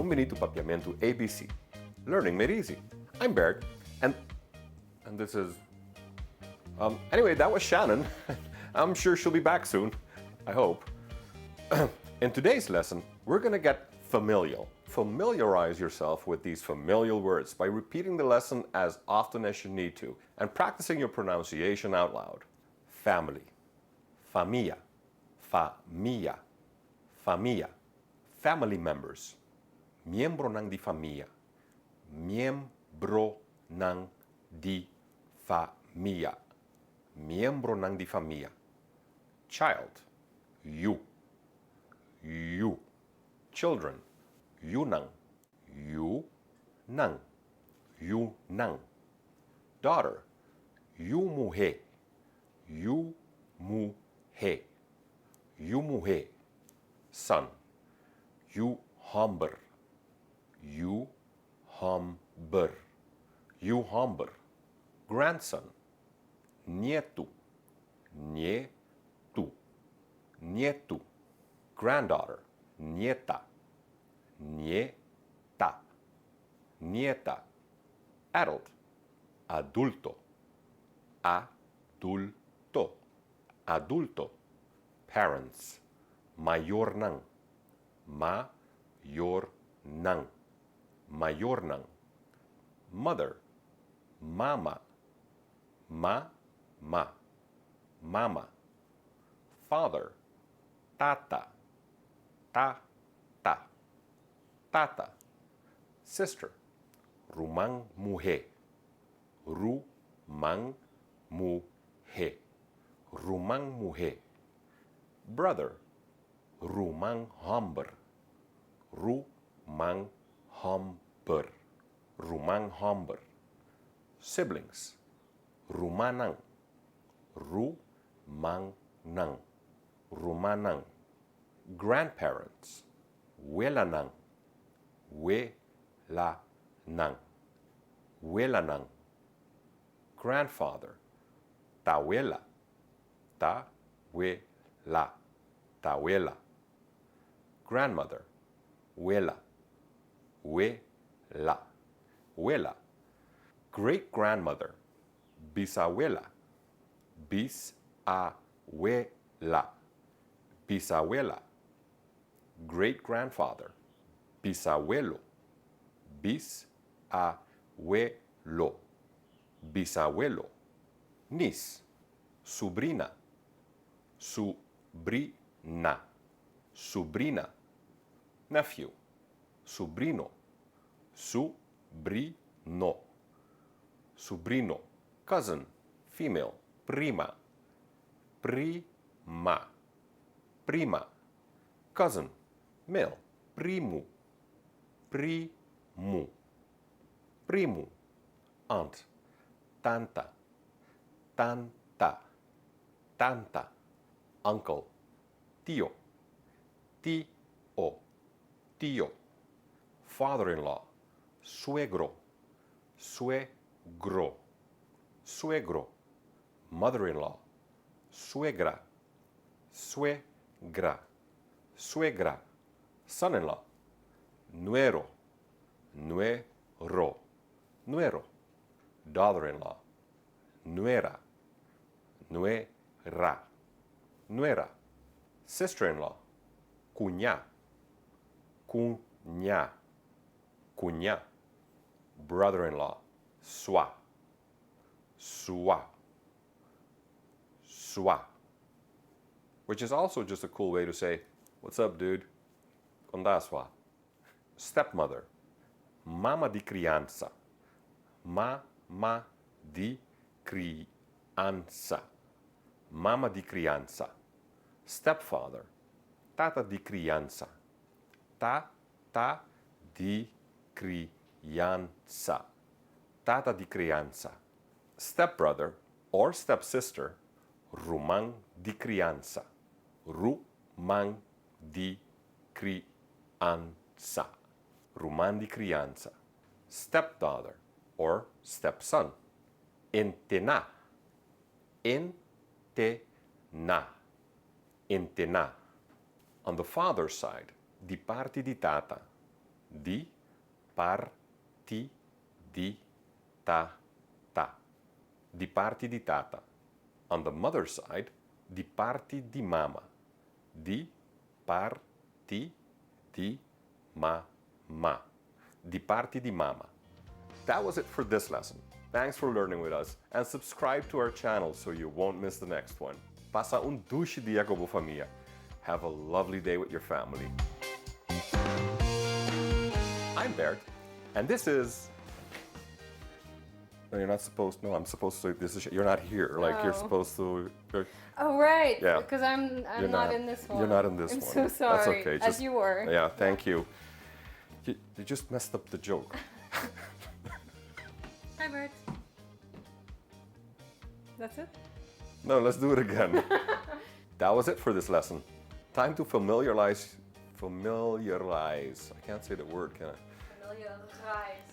Bon Bini to Papiamento ABC. Learning made easy. I'm Bert, and this is. Anyway, that was Shannon. I'm sure she'll be back soon. I hope. In today's lesson, we're going to get familial. Familiarize yourself with these familial words by repeating the lesson as often as you need to and practicing your pronunciation out loud. Family, famia, famia, famia. Family members, miembronan di famia, miembronan di famia, miembronan di famia. Child, yu, yu. Children, yunan, yunan, yunan. Daughter, yu muhé, yu muhé, yu muhé. Son, yu hòmber, yu hòmber, yu hòmber. Grandson, nietu, nietu, nietu. Granddaughter, nieta, nieta, nieta. Adult, adulto, adulto, adulto. Parents, mayornan, mayornan, mayornan. Mother, mama, mama, mama. Father, tata, tata, tata. Sister, ruman muhé, ruman muhé, ruman muhé. Brother, ruman hòmber, ruman hòmber, ruman hòmber. Siblings, rumannan, rumannan, rumannan. Grandparents, welanan, welanan, welanan. Grandfather, tawela, tawela, tawela. Grandmother, wela, wela, wela. Great grandmother, bisawela, bisawela, bisawela. Great grandfather, bisawelo, bisawelo, bisawelo. Niece, subrina, subrina, subrina. Nephew, subrino, subrino, subrino. Cousin, female, prima, prima, prima. Cousin, male, primu, primu, primu. Aunt, tanta, tanta, tanta. Uncle, tio, tio, tio. Father-in-law, suegro, suegro, suegro. Mother-in-law, suegra, suegra, suegra. Son-in-law, nuero, nuero, nuero. Daughter-in-law, nuera, nuera, nuera. Sister-in-law, cuñá, cuñá, cuñá. Brother-in-law, sua, sua, sua. Which is also just a cool way to say, "What's up, dude?" Kon ta, sua. Stepmother, mama di kriansa, mama di kriansa, mama di kriansa. Stepfather, tata di kriansa, tata di kriansa, tata di kriansa. Stepbrother or stepsister, ruman di kriansa, ruman di kriansa, ruman di kriansa. Stepdaughter or stepson, entená, entená, entená. On the father's side, di parti di tata, Di, par, ti, di, ta, ta. Di parti di tata. On the mother's side, di parti di mama. Di, par, ti, di, ma, ma. Di parti di mama. That was it for this lesson. Thanks for learning with us and subscribe to our channel so you won't miss the next one. Pasa un dushi dia ku bo famia. Have a lovely day with your family. I'm Bert, and this is. No, you're not supposed. No, I'm supposed to. This is. You're not here. Like, you're Oh. supposed to. Oh, right. Yeah. Because I'm You're not in this one. You're not in this I'm one. so sorry. That's okay. As you were. Yeah, thank you. You just messed up the joke. Hi, Bert. That's it? No, let's do it again. That was it for this lesson. Time to familiarize. Familiarize. I can't say the word, can I? Familiarize.